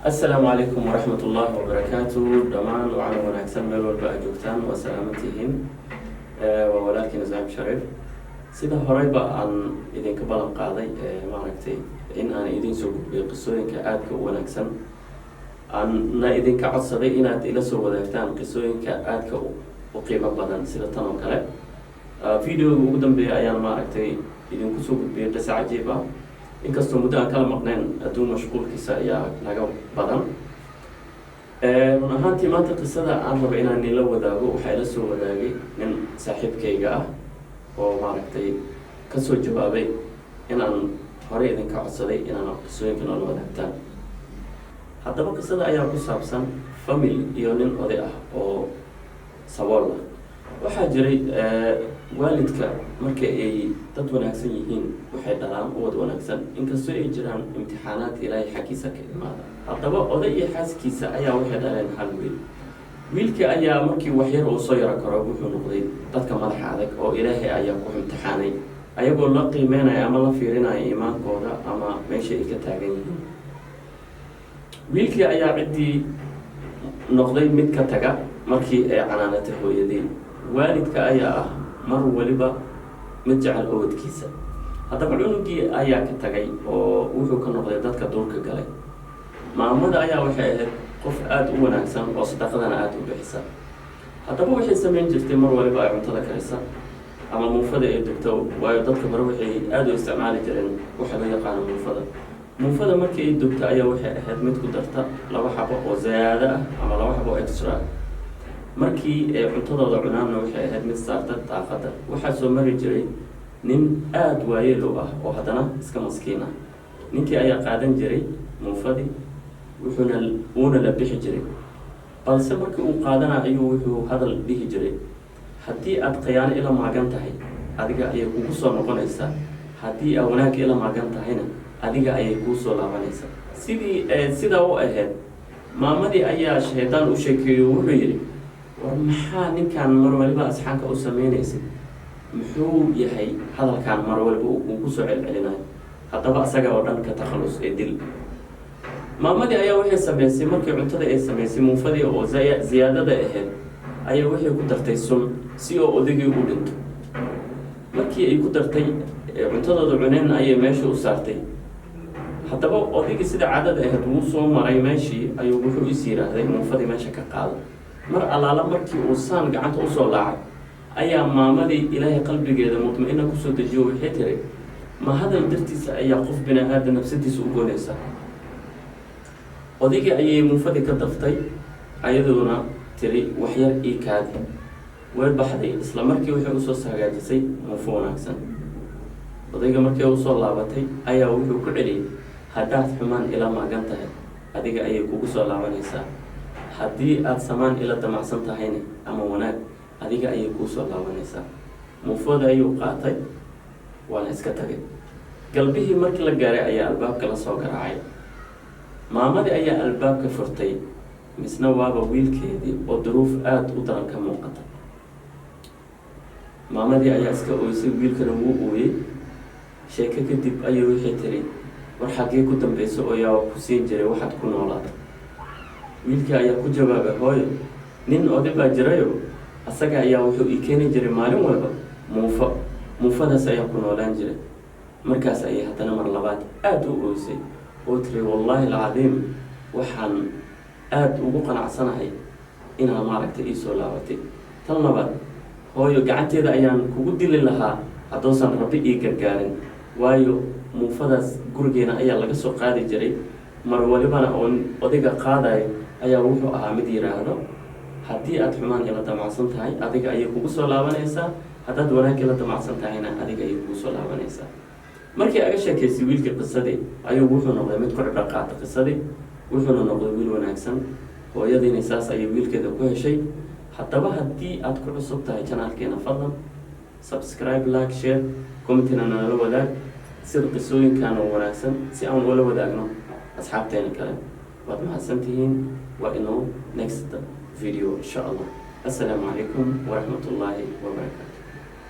Asalaamu calaykum waraxmat ullaahi wabarakaatu. Dhammaan waxaana wanaagsan meel walba aad joogtaan, waa salaamantihiin. Waa walaalkiina Saaxib Shariif. Sida horeyba aan idinka ballan qaaday, maaragtay, in aan idin soo gudbiyo qisooyinka aadka u wanaagsan, aanna idinka codsaday inaad ila soo wadaagtaan qisooyinka aadka u qiimo badan sida tan oo kale. Videoga ugu dambeeya ayaan, maaragtay, idinku soo gudbiyay qiso cajiib ah. Inkastoo muddo aan kala maqnayn, adduun mashquulkiisa ayaa naga badan. Run ahaantii, maanta qisada aan raba inaan nila wadaago waxaa ila soo wadaagay nin saaxiibkayga ah oo, maaragtay, kasoo jawaabay inaan horey idinka codsaday inaan qisooyinka noola wadaagtaan. Haddaba qisada ayaa ku saabsan family iyo nin oday ah oo sabool ah. Waxaa jiray, waalidka marka ay dad wanaagsan yihiin waxay dhalaan ubad wanaagsan, inkastoo ay jiraan imtixaanaad Ilaahay xaggiisa ka imaada. Haddaba oday iyo xaaskiisa ayaa waxay dhaleen hal wiil. Wiilka ayaa markii waxyar uu soo yaro karo wuxuu noqday dadka madaxa adag, oo Ilaahay ayaa ku imtixaanay, ayagoo la qiimeynaya ama la fiirinaya iimaankooda ama meesha ay ka taagan yihiin. Wiilkii ayaa ciddii noqday mid ka taga markii ay canaanatay hooyadii. Waalidka ayaa ah mar waliba mid jecel owadkiisa. Haddaba cunugii ayaa ka tagay oo wuxuu ka noqday dadka duurka galay. Maamada ayaa waxay ahayd qof aada u wanaagsan oo sadaqadana aada u bixisa. Haddaba waxay samayn jirtay, mar waliba ay cuntada karisa ama muufada ay dubto, waayo dadka hore waxay aada u isticmaali jireen waxa loo yaqaano muufada. Muufada markii ay dubto ayaa waxay ahayd mid ku darta laba xabo oo zayaado ah ama laba xabo extra ah. Markii ay cuntadooda cunaanna waxay ahayd mid saarta daaqadda. Waxaa soo mari jiray nin aada waayeel u ah oo haddana iska maskiin ah. Ninkii ayaa qaadan jiray muufadii, wuxuuna wuuna la bixi jiray, balse markii uu qaadana ayuu wuxuu hadal dhihi jiray: "Haddii aad khiyaano ila maagan tahay, adiga ayay kugu soo noqonaysaa. Haddii aad wanaag ila maagan tahayna, adiga ayay kuu soo laabanaysaa." Sidii sidaa u ahayd, maamadii ayaa shaydaan u sheekeeyo. Wuxuu yidhi: "War maxaa ninkan mar waliba asxaanka u sameynaysid? Muxuu yahay hadalkan mar waliba uu kugu soo celcelinayo? Haddaba asaga oo dhan ka takhallus ee dil." Maamadii ayaa waxay sameysay, markii cuntada ay samaysay, muufadii oo ziyaadada ahayd ayaa waxay ku dartay sun si oo odagii u dhinto. Markii ay ku dartay, cuntadooda cuneen, ayay meesha u saartay. Haddaba odaygii, sida caadada ahayd, wuu soo maray meeshii. Ayuu wuxuu is yidhaahday: "Muufadii meesha ka qaado." Mar allaala markii uu saan gacanta usoo laacay ayaa maamadii Ilaahay qalbigeeda mutma-ina kusoo dejiyo. Waxay tiri: "Ma hadal dartiisa ayaa qof bini aadan nafsadiisa u goonaysaa?" Odaygii ayay muufadii ka daftay, ayadoona tiri: "Waxyar ii kaadi." Way baxday. Isla markii waxay usoo hagaajisay muufo wanaagsan. Odayga markii usoo laabatay ayaa wuxuu ku celiyey: "Haddaad xumaan ila maagan tahay, adiga ayay kugu soo laabanaysaa. Haddii aada samaan ila damacsan tahayna ama wanaag, adiga ayay kuu soo laabanaysaa." Muufooda ayuu qaatay, waana iska tagay. Galbihii markii la gaaray ayaa albaabka la soo garaacay. Maamadii ayaa albaabka furtay, misna waaba wiilkeedii oo duruuf aada u daran ka muuqata. Maamadii ayaa iska ooysay, wiilkana wuu ooyey. Sheeko kadib ayay waxay tiri: "War xaggee ku dambeysa oo yaa ku siin jiray waxaad ku noolaata?" Wiilkii ayaa ku jawaabay: "Hooyo, nin oday baa jirayo, asaga ayaa wuxuu ii keeni jiray maalin walba muufo. Muufadaas ayaa ku noolaan jiray." Markaas ayay haddana mar labaad aada u ooysay oo tiri: "Wallaahi alcadiim, waxaan aada ugu qanacsanahay inaa, maaragtay, iisoo laabatay. Tan labaad, hooyo, gacanteeda ayaan kugu dili lahaa hadduusan Rabbi ii gargaarin, waayo muufadaas gurigeena ayaa laga soo qaadi jiray. Mar walibana oo odayga qaadayo ayaa wuxuu ahaa mid yidhaahdo: 'Haddii aada xumaan ila damacsan tahay, adiga ayay kugu soo laabanaysaa. Haddaad wanaag ila damacsan tahayna, adiga ayay kugu soo laabanaysaa.'" Markii aga sheekaysay wiilkii qisadii, ayuu wuxuu noqday mid ku cibro qaata qisadii, wuxuuna noqday wiil wanaagsan. Hooyadiina saas ayay wiilkeeda ku heshay. Haddaba haddii aad ku cusub tahay channelkeena, fadlan subscribe, like, share, commentina nala wadaag sida qisooyinkan oo wanaagsan si aan ula wadaagno asxaabteena kale. Waad mahadsantihiin. Waa inoo next video, insha Allah. Assalaamu calaykum waraxmat ullaahi wabarakaatu.